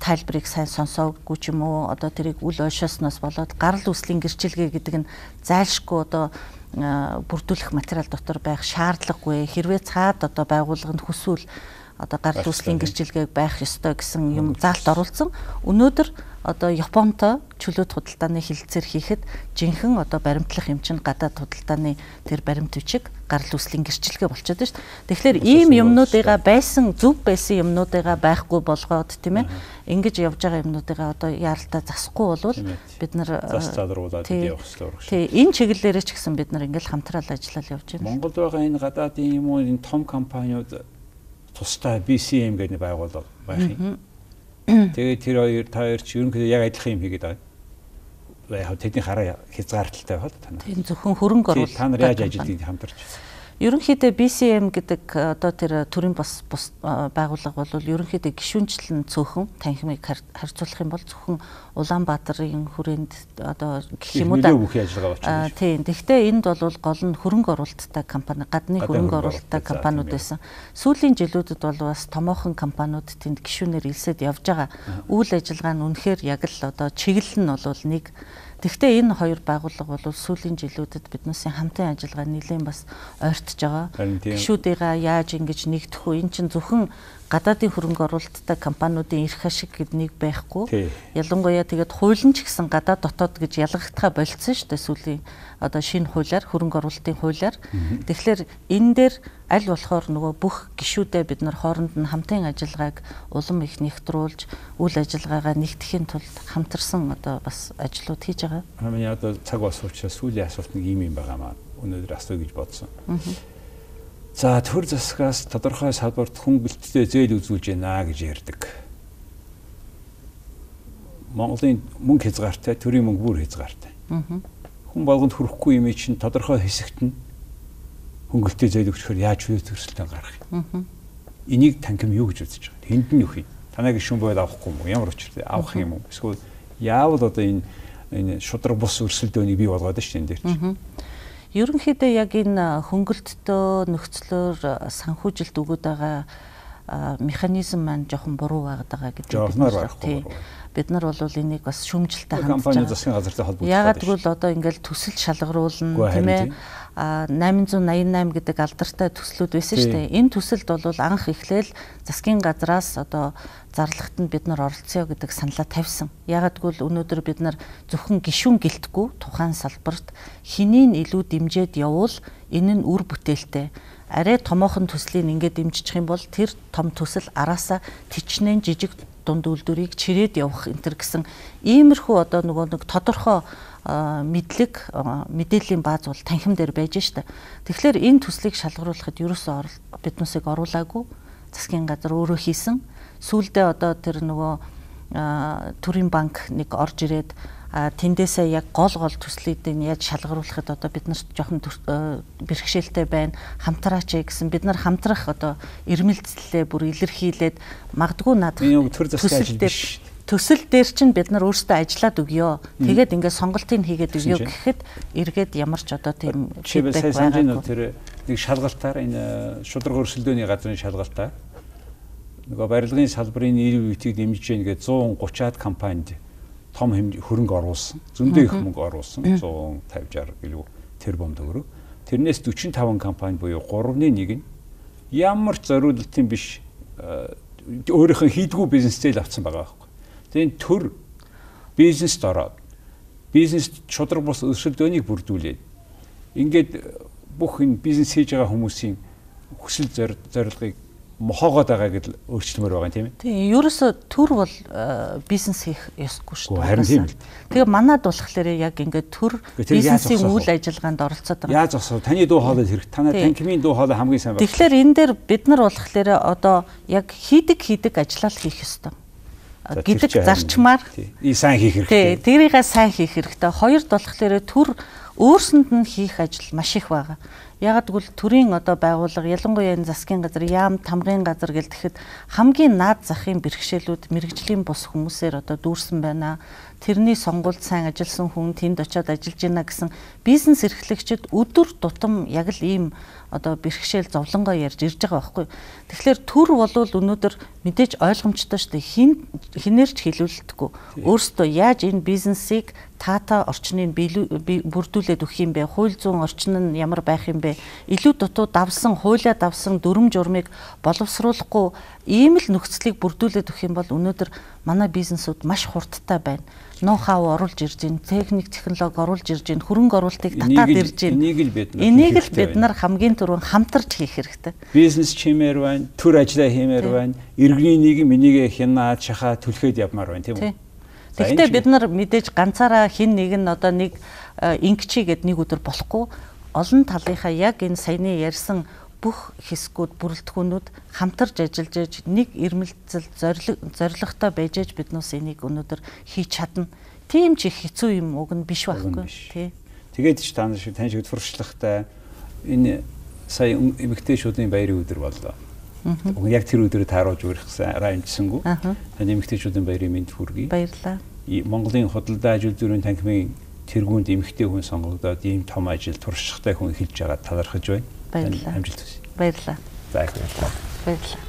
Speaker 4: тайлбарыг сайн сонсоогүй ч юм уу, одоо тэрийг үл ойшоосноос болоод гарал үүслийн гэрчилгээ гэдэг нь зайлшгүй одоо бүрдүүлэх материал дотор байх шаардлагагүй. Хэрвээ цаад одоо байгууллага нь хүсвэл одоо гарал үүслийн гэрчилгээг байх ёстой гэсэн юм заалт оруулсан. Өнөөдөр одоо Японтой чөлөөт худалдааны хэлэлцээр хийхэд жинхэнэ одоо баримтлах юм чинь гадаад худалдааны тэр баримт бичиг гарал үүслийн гэрчилгээ болчиход байна шүү дээ. Тэгэхээр ийм юмнуудыгаа байсан зөв байсан юмнуудыгаа байхгүй болгоод тийм ингэж явж байгаа юмнуудыгаа одоо яаралтай засахгүй болвол бид нар
Speaker 2: зас залруулад явах ёстой урагш.
Speaker 4: Тий, энэ чиглэлээрээ ч гэсэн бид нар ингээл хамтраал ажиллал явж байна.
Speaker 2: Монголд байгаа энэ гадаадын юм уу энэ том компаниуд тусдаа BCM гэдэг байгууллага байх юм. Тэгээд тэр хоёр та хоёр чи ерөнхийдөө яг адилхан юм хийгээд байгаа. Яг тэдний хараа хязгаарлалтай байна та нар.
Speaker 4: Тийм зөвхөн хөрөнгө оруулалт.
Speaker 2: Та нар яаж ажилладаг хамтарч?
Speaker 4: Ерөнхийдөө BCM гэдэг одоо тэр төрийн бас байгууллага бол ерөнхийдөө гишүүнчлэн цөөхөн танхимыг харьцуулах юм бол зөвхөн Улаанбаатарын хүрээнд одоо гэх юм уу да.
Speaker 2: Бүхий ажиллагаа болчихно.
Speaker 4: Тийм. Тэгэхдээ энд бол гол нь хөрөнгө оруулалттай компани, гадны хөрөнгө оруулалттай компаниуд байсан. Сүүлийн жилүүдэд бол бас томоохон компаниуд тэнд гишүүнээр илсээд явж байгаа. Үйл ажиллагаа нь үнэхээр яг л одоо чиглэл нь бол нэг. Тэгэхдээ энэ хоёр байгууллага бол сүүлийн жилүүдэд биднээсийн хамтын ажиллагаа нэлээд бас ойртож байгаа. Гишүүдийгаа яаж ингэж нэгдэх вэ? Энэ чинь зөвхөн гадаадын хөрөнгө оруулалттай компаниудын эрх ашиг гэд нэг байхгүй. Ялангуяа тэгээд хууль нь ч гэсэн гадаад дотоод гэж ялгагдахаа болцсон шүү дээ сүүлийн одоо шинэ хуулиар, хөрөнгө оруулалтын хуулиар. Тэгэхээр энэ дээр аль болохоор нөгөө бүх гишүүдээ бид нар хооронд нь хамтын ажиллагааг улам их нэгтрүүлж үйл ажиллагаагаа нэгтгэхийн тулд хамтарсан одоо бас ажлууд хийж байгаа.
Speaker 2: Миний одоо цаг болсон учраас сүүлийн асуулт нэг юм байгаа маа. Өнөөдөр асууя гэж бодсон. За төр засгаас тодорхой салбарт хөнгөлөлттэй зээл үзүүлж байна гэж ярьдаг. Монголын мөнгө хязгаартай, төрийн мөнгө бүр хязгаартай. Хүн болгонд хүрэхгүй юм чинь тодорхой хэсэгт нь хөнгөлөлттэй зээл өгчхөр яаж чөлөөт өрсөлдөөн гаргах юм? Энийг танхим юу гэж үзэж байгаа? Тэнд нь юу хий? Танай гишүүн боёл авахгүй юм уу? Ямар учиртай авах юм уу? Эсвэл яавал одоо энэ шудраг бус өрсөлдөөнийг бий болгоод шүү дээ энэ дээр чинь.
Speaker 4: Ерөнхийдөө яг энэ хөнгөлөлтөө нөхцлөөр санхүүжилт өгöd байгаа механизм маань жоохон буруу байгаад байгаа гэдэг. Бид нар бол энийг бас шүүмжлэлтэй хандж
Speaker 2: байгаа. Компани засгийн газартай холбогдох.
Speaker 4: Яагаад гэвэл одоо ингээл төсөл шалгаруулна тийм ээ. 888 гэдэг алдартай төслүүд байсан шүү дээ. Энэ төсөлд бол анх эхлээл засгийн газраас одоо зарлахт нь бид нар оролцъё гэдэг саналаа тавьсан. Яагаад гэвэл өнөөдөр бид нар зөвхөн гишүүн гэлтгүй тухайн салбарт хэнийг илүү дэмжиж явуул энэ нь үр бүтээлтэй. Арай томоохон төслийг ингээд дэмжих юм бол тэр том төсөл араасаа тичнээн жижиг дунд үйлдвэрийг чирээд явах энэ төр гэсэн иймэрхүү одоо нөгөө нэг тодорхой мэдлэг мэдээллийн бааз бол танхим дээр байж штэ. Тэгэхээр энэ төслийг шалгаруулахад ерөөсөө биднээсийг оруулаагүй засгийн газар өөрөө хийсэн. Сүүлдээ одоо тэр нөгөө төрийн банк нэг орж ирээд тэндээсээ яг гол төслүүдийг яаж шалгаруулахад одоо бид нарт жоохон бэрхшээлтэй байна, хамтраач гэсэн бид нар хамтрах одоо эрмэлзлээ бүр илэрхийлээд магадгүй наадах
Speaker 2: төр засгийн ажил биш.
Speaker 4: Төсөл дээр чинь бид нар өөрсдөө ажиллаад өгөө. Тэгээд ингээд сонголтыг хийгээд өгөө гэхэд эргээд ямар ч одоо тийм
Speaker 2: фидбек байгаагүй. Тэр нэг шалгалтаар энэ шударга өрсөлдөөний газрын шалгалтаар нөгөө барилгын салбарын нийлбэр битгийг дэмжиж гэнэ гэж 130-аад компанид том хэмжээ хөрөнгө оруулсан. Зөндөө их мөнгө оруулсан. 150 60 гэлүү тэрбум төгрөг. Тэрнээс 45 компани буюу 3-ны 1 нь ямар ч зориулалтын биш өөрийнх нь хийдгүү бизнестэй л авсан байгаа байхгүй. Тэгээд энэ төр бизнест ороод бизнес шударга бус өрсөлдөөнийг бүрдүүлээд ингээд бүх энэ бизнес хийж байгаа хүмүүсийн хүсэл зорилгыг мохоогоод байгааг л өөрчлөмөр байгаа юм тийм ээ.
Speaker 4: Тийм, ерөөсө төр бол бизнес хийх ёсгүй шүү
Speaker 2: дээ. Харин тийм л.
Speaker 4: Тэгээ манад болохоор яг ингээд төр бизнесийн үйл ажиллагаанд оролцоод
Speaker 2: байгаа. Яаж зогсоо? Таны дуу хоолой хэрэг. Танай танхимын дуу хоолой хамгийн сайн
Speaker 4: байна. Тэгэхээр энэ дээр бид нар болохоор одоо яг хийдэг ажиллаа л хийх ёстой гэдэг зарчмаар
Speaker 2: сайн хийх
Speaker 4: хэрэгтэй. Тий, тэрийгээ сайн хийх хэрэгтэй. Хоёрд болохоор төр өөрсөнд нь хийх ажил маш их байгаа. Ягаад гэвэл төрийн одоо байгууллага, ялангуяа энэ засгийн газар, яам, тамгын газар гэл тэгэхэд хамгийн наад захын бэрхшээлүүд мэрэгжлийн бус хүмүүсээр одоо дүүрсэн байна. Тэрний сонгуульд сайн ажилласан хүн тэнд очиод ажиллаж байна гэсэн бизнес эрхлэгчид өдөр тутам яг л ийм одоо бэрхшээл зовлонгоо ярьж ирж байгаа байхгүй. Тэгэхээр төр болвол өнөөдөр мэдээж ойлгомжтой шүү дээ. Хинээр ч хилүүлэлтгүй. Өөрсдөө яаж энэ бизнесийг таатай орчныг бүрдүүлээд өгөх юм бэ? Хууль зүйн орчин нь ямар байх юм бэ? Илүү дутуу давсан, хуулиа давсан дүрм журмыг боловсруулахгүй ийм л нөхцөлийг бүрдүүлээд өгөх юм бол өнөөдөр манай бизнесүүд маш хурдтай байна. Ноу-хау оруулж ирж байна, техник технологи оруулж ирж байна, хөрөнгө оруулалтыг татаад ирж байна. Энийг л бид нар хамгийн түрүүн хамтарч хийх хэрэгтэй.
Speaker 2: Бизнес чимээр байна, төр ажиллаа хиймээр байна, иргэний нийгэм энийг хянаа, чахаа түлхээд явмаар байна, тийм үү?
Speaker 4: Тэгэхдээ бид нар мэдээж ганцаараа хин нэг нь одоо нэг ингэчий гэд нэг өдөр болохгүй олон талынхаа яг энэ саяны ярьсан бүх хэсгүүд бүрэлдэхүүнүүд хамтарч ажиллаж ээж нэг ирмэлцэл зорилготой байж ээж биднээс энийг өнөөдөр хийж чадна. Тийм ч их хэцүү юм уг нь биш байхгүй тий.
Speaker 2: Тэгээд ч та нар шиг тань шиг туршлагатай энэ сая эмэгтэйчүүдийн баярын өдөр боллоо. Уг яг тэр өдрөө тааруулж үрэх гэсэн арай амжсангүй. Танд эмэгтэйчүүдийн баярын мэнд хүргэе.
Speaker 4: Баярлалаа.
Speaker 2: Монголын худалдаа ажил зүйлийн танхимын тэргуунд эмэгтэй хүн сонгогдоод ийм том ажил туршлагатай хүн эхэлж байгаа талархаж байна.
Speaker 4: Баярлалаа.
Speaker 2: Амжилт хүсье.
Speaker 4: Баярлалаа.
Speaker 2: За их баярлалаа.
Speaker 4: Баярлалаа.